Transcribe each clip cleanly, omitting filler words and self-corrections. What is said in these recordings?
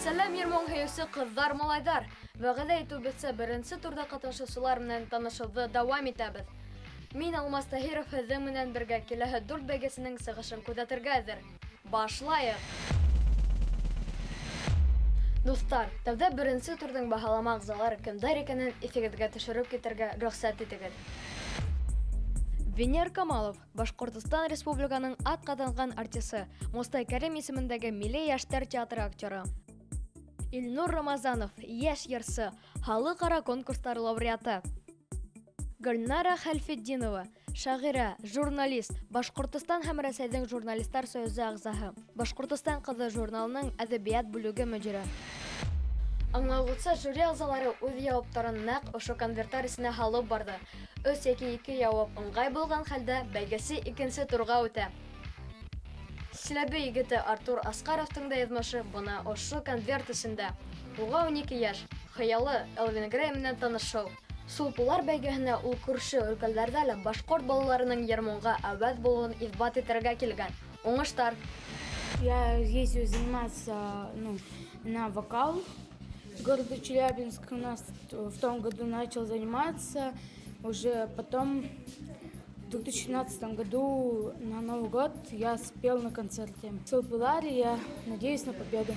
Сәләм йыр-моң һөйөүсе ҡыҙҙар, малайҙар! Вәғәҙә итеүебеҙсә, беренсе турҙа ҡатнашыусылар менән танышыуҙы дауам итәбеҙ. Мин, Алмаз Таһиров, һеҙҙең менән бергә киләһе дүрт бәйгесенең сығышын күҙәтергә әҙер. Башлайыҡ! Дуҫтар, тәүҙә беренсе турҙың баһалама ағзалары кемдәр икәнен иҫегеҙгә төшөрөп китергә рөхсәт итегеҙ. Венер Камалов, Башҡортостан Республиканың атҡаҙанған артисы, Мостай Кәрим исемендәге Милли йәштәр театры актеры. Илнур Рамазанов, йәш йырсы, халыҡ-ара конкурстар лауреаты. Гөлнара Хәлфетдинова, шағирә, журналист, Башҡортостан һәм Рәсәйҙең журналистар союзы ағзаһы, Башҡортостан ҡыҙы журналының әҙәбиәт бүлеге мөдире. Аңлауығыҙса, жюри ағзалары үҙ яуаптарын нәҡ ошо конверттар эсенә һалып барҙы. Өс йәки ике яуап ыңғай булған хәлдә бәйгесе икенсе турға үтә. Силәбе егете Артур Асҡаровтың да яҙмышы бына ошо конверт эсендә. Уға 12 йәш, хыялы Элвин Грей менән танышыу. Сулпылар бәйгеһенә ул күрше өлкәләрҙә лә башҡорт балаларының йыр-моңға әүәҫ булыуын иҫбат итергә килгән. Уңыштар! Я ездила заниматься, ну, на вокал в городе Челябинск. У нас в том году начал заниматься. Уже потом в 2017 году на Новый год я спел на концерте. В Сулпыларе я надеюсь на победу.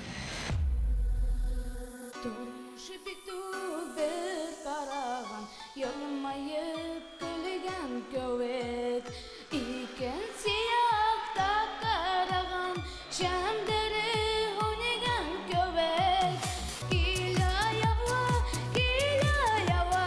Тормыш бит ул бер ҡараған, йылмайып көлгән кеүек. Икенсе яҡта ҡараған, шәмдәре һүнгән кеүек. Килә яуа, килә яуа,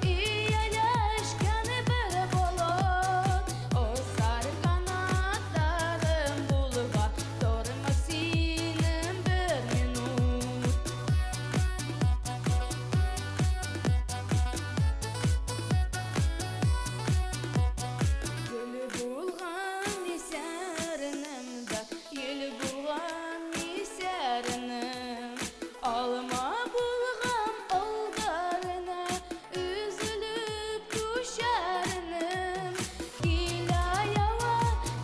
эйәләшкән бер болот. Осар ҡанаттарым булға, тормаҫ инем бер минут. Гөл булған мисәренем дә, ел булған мисәренем. Алма булған алдарына, өзелеп төшәренем. Килә яуа,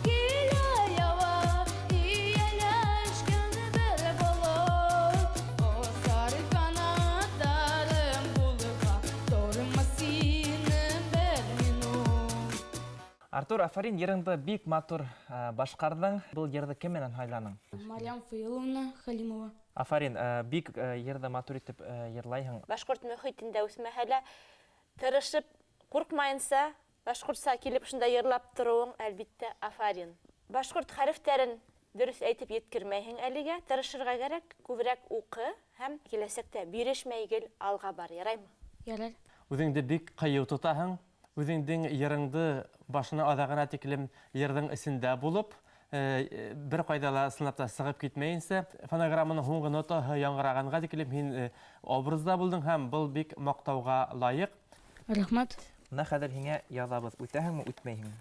килә яуа, эйәләшкән бер болот. Осар ҡанаттарым булға, тормаҫ инем бер минут. Артур, афарин, йырыңды бик матур башҡарҙың. Был йырҙы кем менән һайланың? Мариам Фаиловна Халимова. Афарин, бик йырҙы матур итеп йырлайһың. Башҡорт мөхитендә үҫмәһә лә, тырышып, ҡурҡмайынса, башҡортса килеп шунда йырлап тороуың, әлбиттә, афарин. Башҡорт хәрефтәрен дөрөҫ әйтеп еткермәйһең әлегә, тырышырға кәрәк, күберәк уҡы һәм киләсәктә бирешмәй гел алға бар, яраймы? Ярар. Үҙеңде бик ҡыйыу тотаһың, үҙеңдең йырыңды башына аҙағына тиклем йырҙың эсендә булып, бер ҡайҙа ла ысынлап та сығып китмәйенсә, фонограмманың һуңғы нотаһы яңғырағанға тиклем һин образда булдың һәм был бик маҡтауға лайыҡ. Рәхмәт. Бына хәҙер һиңә яҙабыҙ, үтәһеңме, үтмәйһеңме?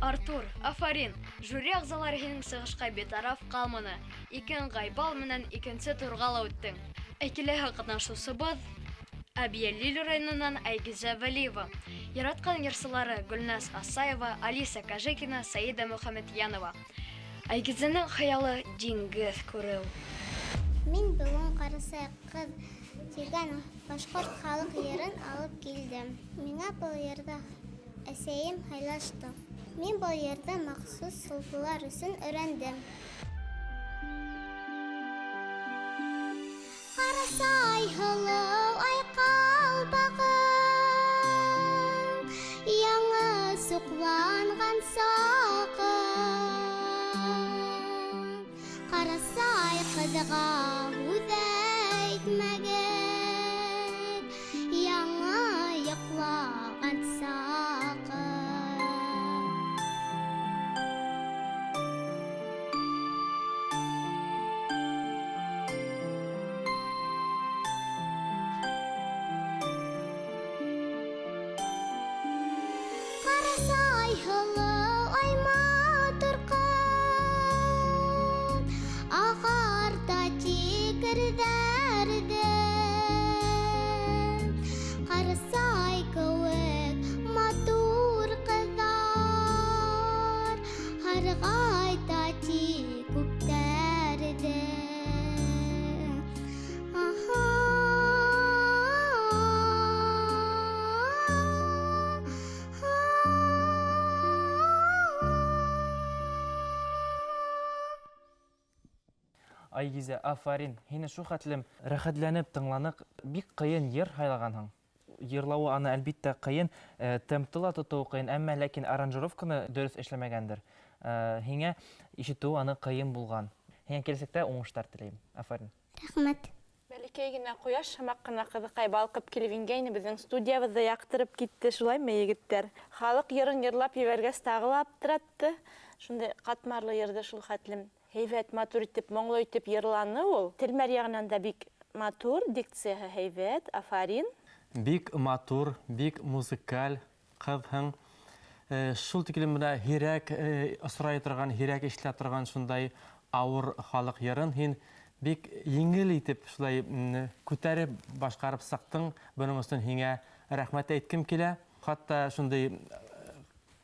Артур, афарин! Жюри ағзалары һинең сығышҡа битараф ҡалманы. Ике ыңғай бал менән икенсе турға ла үттең. Ә киләһе ҡатнашыусыбыҙ Әбйәлил районынан Айгизә Вәлиева. Яратҡан йырсылары Гөлназ Асаева, Алиса Кажекина, Саида Мөхәмәтйәнова. Айгизәнең хыялы диңгеҙ күреү. Мин бөгөн Ҡарасай ҡыҙ тигән башҡорт халыҡ йырын алып килдем. Миңә был йырҙы әсәйем һайлашты. Мин был йырҙы махсус сулпылар өсөн өйрәндем. Ҡарасай һылыу ай ҡалпағың, яңы суҡланған сағың. Ҡарасай ҡыҙға һүҙ әйтмәгеҙ, яңы йоҡлаған сағың. күптәрҙе. Ҡарасай кеүек матур ҡыҙҙар һарғайта тик күптәрҙе. Айгизә, афарин. Һине шул хәтлем рәхәтләнеп тыңланыҡ. Бик ҡыйын йыр һайлағанһың. Йырлауы аны, әлбиттә, ҡыйын, темпты ла тотоуы ҡыйын, әммә ләкин аранжировканы дөрөҫ эшләмәгәндер. Һиңә ишетеүе аны ҡыйын булған. Һиңә киләсәктә уңыштар теләйем. Афарин. Рәхмәт. Бәләкәй генә ҡояш һымаҡ ҡына ҡыҙыҡай балҡып килеп ингәйне, беҙҙең студиябыҙҙы яҡтырып китте, шулаймы, егеттәр? Халыҡ йырын йырлап ебәргәс тағы ла аптыратты. Шундай ҡатмарлы йырҙы шул хәтлем һәйбәт, матур итеп, моңло итеп йырланы ул. Телмәр яғынан да бик матур, дикцияһы һәйбәт, афарин. Бик матур, бик музыкаль ҡыҙһың. Шул тиклем бына һирәк осрай торған, һирәк ишетелә торған шундай ауыр халыҡ йырын һин бик еңел итеп шулай күтәреп башҡарып сыҡтың. Бының өсөн һиңә рәхмәт әйткем килә. Хатта шундай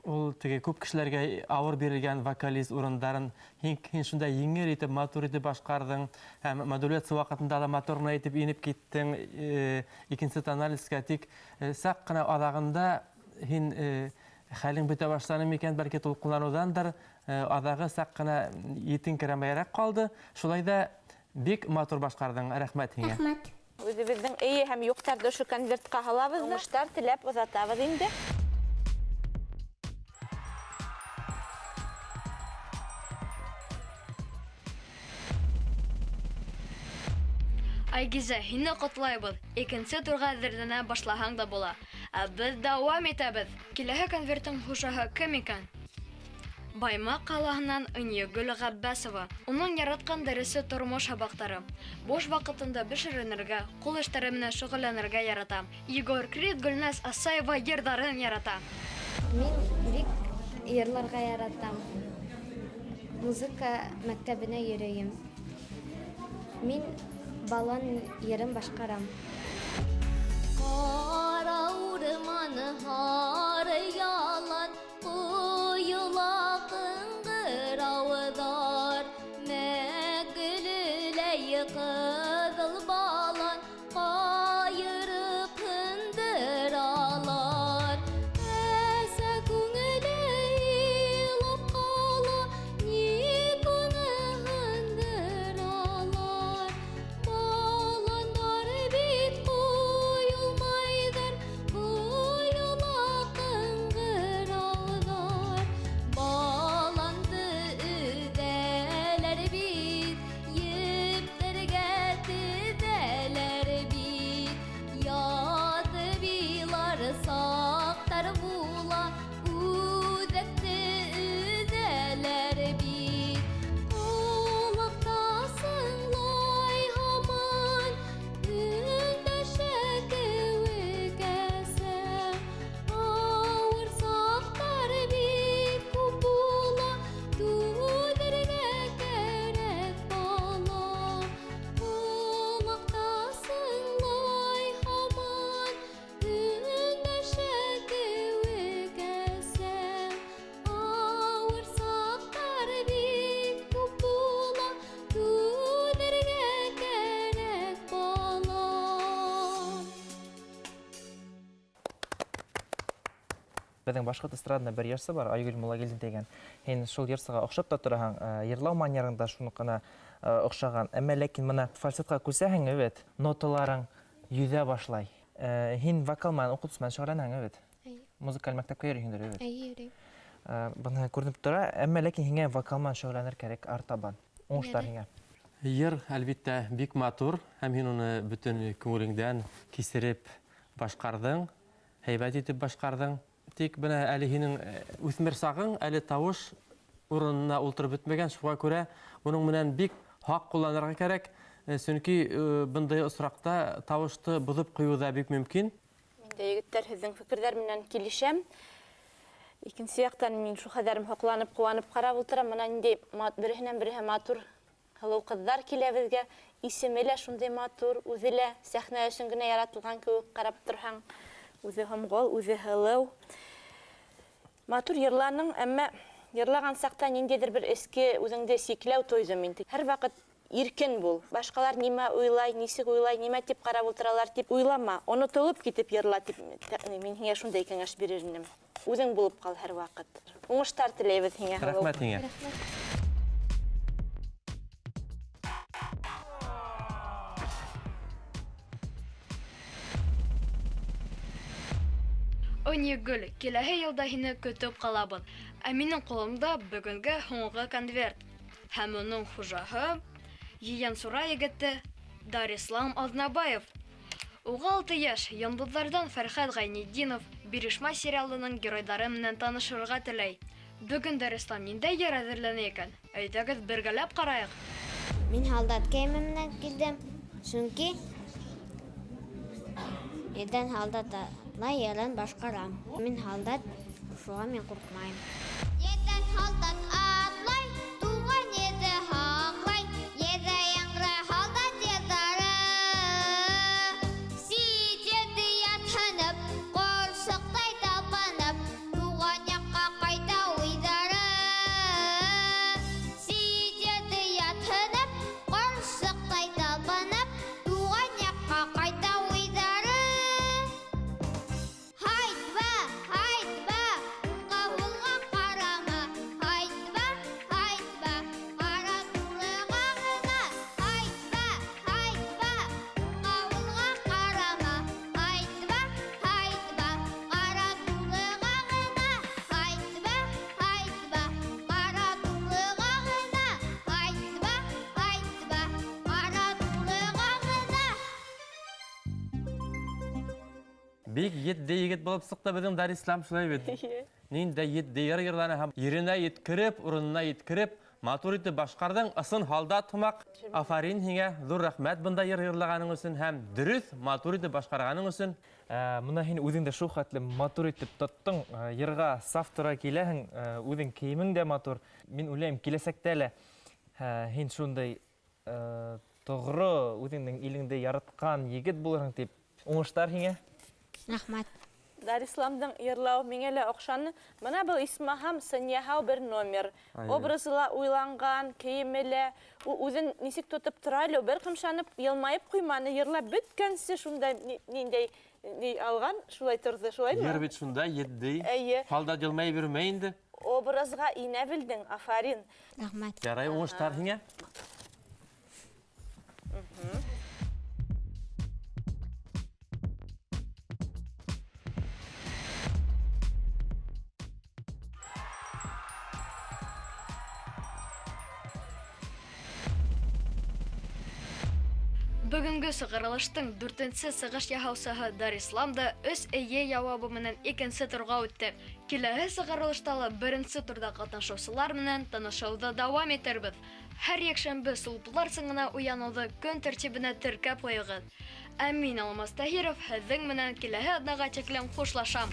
ул теге күп кешеләргә ауыр бирелгән вокалист урындарын һин шундай еңел итеп, матур итеп башҡарҙың. Һәм модуляция ваҡытында ла матур ғына итеп инеп киттең икенсе тональностька. Тик саҡ ҡына аҙағында һин хәлең бөтә башланы микән, бәлки тулҡынланыуҙандыр, аҙағы саҡ ҡына етеңкерәмәйерәк ҡалды. Шулай ҙа бик матур башҡарҙың, рәхмәт һиңә. Рәхмәт. Үҙебеҙҙең эйе һәм юҡтарҙы ошо конвертҡа һалабыҙ ҙа. Уңыштар теләп оҙатабыҙ инде. Айгизә, һине ҡотлайбыҙ. Икенсе турға әҙерләнә башлаһаң да була. Ә беҙ дауам итәбеҙ. Киләһе конверттың хужаһы кем икән? Баймаҡ ҡалаһынан Ынйыгөл Ғәббәсова. Уның яратҡан дәресе тормош һабаҡтары. Буш ваҡытында бешеренергә, ҡул эштәре менән шөғөлләнергә ярата. Егор Крид, Гөлназ Асаева йырҙарын ярата. Мин бик йырларға яратам. Музыка мәктәбенә йөрөйөм. Мин балан йырын башҡарам. Ҡара урман, һары ялан, ҡойола ҡыңғырауҙар. Мәгөлөләй ҡыҙыл балан, ҡайырып һындыралар. Әсә күңеле илап ҡала, ник уны һындыралар? Баландар бит ҡойолмайҙар, ҡойола ҡыңғырауҙар. Баланды өҙәләр бит, ептәргә теҙәләр бит. Ятып илар саҡтар була, үҙәкте өҙәләр бит. Ҡолаҡта сыңлай һаман, өндәшә кеүек әсә. Ауыр саҡтар бик күп була, түҙергә кәрәк бала. Ҡолаҡта сыңлай һаман, өндәшә кеүек әсә. Ауыр саҡтар бик күп була, түҙергә кәрәк бала. Беҙҙең башҡорт эстрадында бер йырсы бар, Айгөл Муллагилдин тигән. Һин шул йырсыға оҡшап та тораһың, йырлау манерың да шуныҡына оҡшаған. Әммә ләкин бына фальцетҡа күсәһең, эйе, ноталарың йөҙә башлай. Һин вокал менән, уҡытыусы менән шөғөлләнәһең, эйе? Эйе. Музыкаль мәктәпкә йөрөйһөңдөр, эйе? Эйе, йөрөйөм. Бына күренеп тора, әммә ләкин һиңә вокал менән шөғөлләнер кәрәк артабан. Уңыштар Ярай. һиңә. Йыр, әлбиттә, бик матур, һәм һин уны бөтөн күңелеңдән кисереп башҡарҙың, һәйбәт итеп башҡарҙың. Тик бына әле һинең үҫмер сағың, әле тауыш урынына ултырып бөтмәгән, шуға күрә уның менән бик һаҡ ҡулланырға кәрәк. Сөнки бындай осраҡта тауышты боҙоп ҡуйыу ҙа бик мөмкин. Мин дә, егеттәр, һеҙҙең фекерҙәр менән килешәм. Икенсе яҡтан мин шул хәҙәрем һоҡланып, ҡыуанып ҡарап ултырам. Бына ниндәй береһенән береһе матур Һылыу ҡыҙҙар килә беҙгә. Исеме лә шундай матур, үҙе лә сәхнә өсөн генә яратылған кеүек ҡарап торһаң. Үҙе һомғол, үҙе һылыу. Матур йырланың, әммә йырлаған саҡта ниндәйҙер бер эске үҙеңде сикләү тойҙом мин. Һәр ваҡыт иркен бул. Башҡалар нимә уйлай, нисек уйлай, нимә тип ҡарап ултыралар тип уйлама. Онотолоп китеп йырла тип мин һиңә шундай кәңәш бирер инем. Үҙең булып ҡал һәр ваҡыт. Уңыштар теләйбеҙ һиңә. Рәхмәт һиңә. Ынйыгөл, киләһе йылда һине көтөп ҡалабыҙ. Ә минең ҡулымда бөгөнгә һуңғы конверт. Һәм уның хужаһы Ейәнсура егете Дарислам Аҙнабаев. Уға 6 йәш, йондоҙҙарҙан Фәрхәт Ғәйнетдинов Бирешмә сериалының геройҙары менән танышырға теләй. Бөгөн Дарислам ниндәй йыр әҙерләне икән? Әйҙәгеҙ бергәләп ҡарайыҡ. Мин һалдат кейеме менән килдем, сөнки ирҙән һалдат атлай йырын башҡарам. Мин һалдат, шуға мин ҡурҡмайым. Ерҙән һалдат атлай, туған ерҙе һаҡлай, ерҙә яңғырай һалдат йырҙары. Сит ерҙе ятһынып, ҡорсоҡтай талпынып, туған яҡҡа ҡайта уйҙары. Сит ерҙе ятһынып, ҡорсоҡтай талпынып, туған яҡҡа ҡайта уйҙары. Һайтба, һайтба, уңға һулға ҡарама. Һайтба, һайтба, ҡара турыға ғына. Һайтба, һайтба, уңға һулға ҡарама. Һайтба, һайтба, ҡара турыға ғына. Һайтба, һайтба, ҡара турыға ғына. Һайтба, һайтба, ҡара турыға ғына. Бик етди егет булып сыҡты беҙҙең Дарислам, шулай бит. Ниндәй етди йыр йырланы һәм еренә еткереп, урынына еткереп, матур итеп башҡарҙың, ысын һалдат һымаҡ. Афарин һиңә, ҙур рәхмәт бында йыр йырлаганың өсөн һәм дөрөҫ, матур итеп башҡарғаның өсөн. Мына һин үҙең дә шул хәтле матур итеп тоттоң, йырға саф тора киләһең, үҙең кейемең дә матур. Мин уйлайым, киләсәктә лә, һин шундай, тоғро, үҙеңдең илеңде яратҡан егет булырһың тип. Уңыштар һиңә. Рәхмәт. Дарисламдың йырлауы миңә лә оҡшаны. Мына был исмаһам сынъяһау бер номер. Образы ла уйланған, кейеме лә, ул үҙен нисек тотоп тора әле, бер ҡымшанып, йылмайып ҡуйманы, йырлап бөткәнсе шунда ниндәй ни алған, шулай торҙо, шулаймы? Йыр бит шунда етди. Эйе. Һалдат йылмайып йөрөмәй инде. Образға инә белдең, афарин. Рәхмәт. Ярай, уңыштар һиңә. Бөгөнгө сығарылыштың дүртенсе сығыш яһаусыһы Дарислам да өс эйе яуабы менән икенсе турға үтте. Киләһе сығарылышта ла беренсе турҙа ҡатнашыусылар менән танышыуҙы дауам итербеҙ. Һәр йәкшәмбе сулпылар сыңына уяныуҙы көн тәртибенә теркәп ҡуйығыҙ. Ә мин, Алмаз Таһиров, һеҙҙең менән киләһе аҙнаға тиклем хушлашам.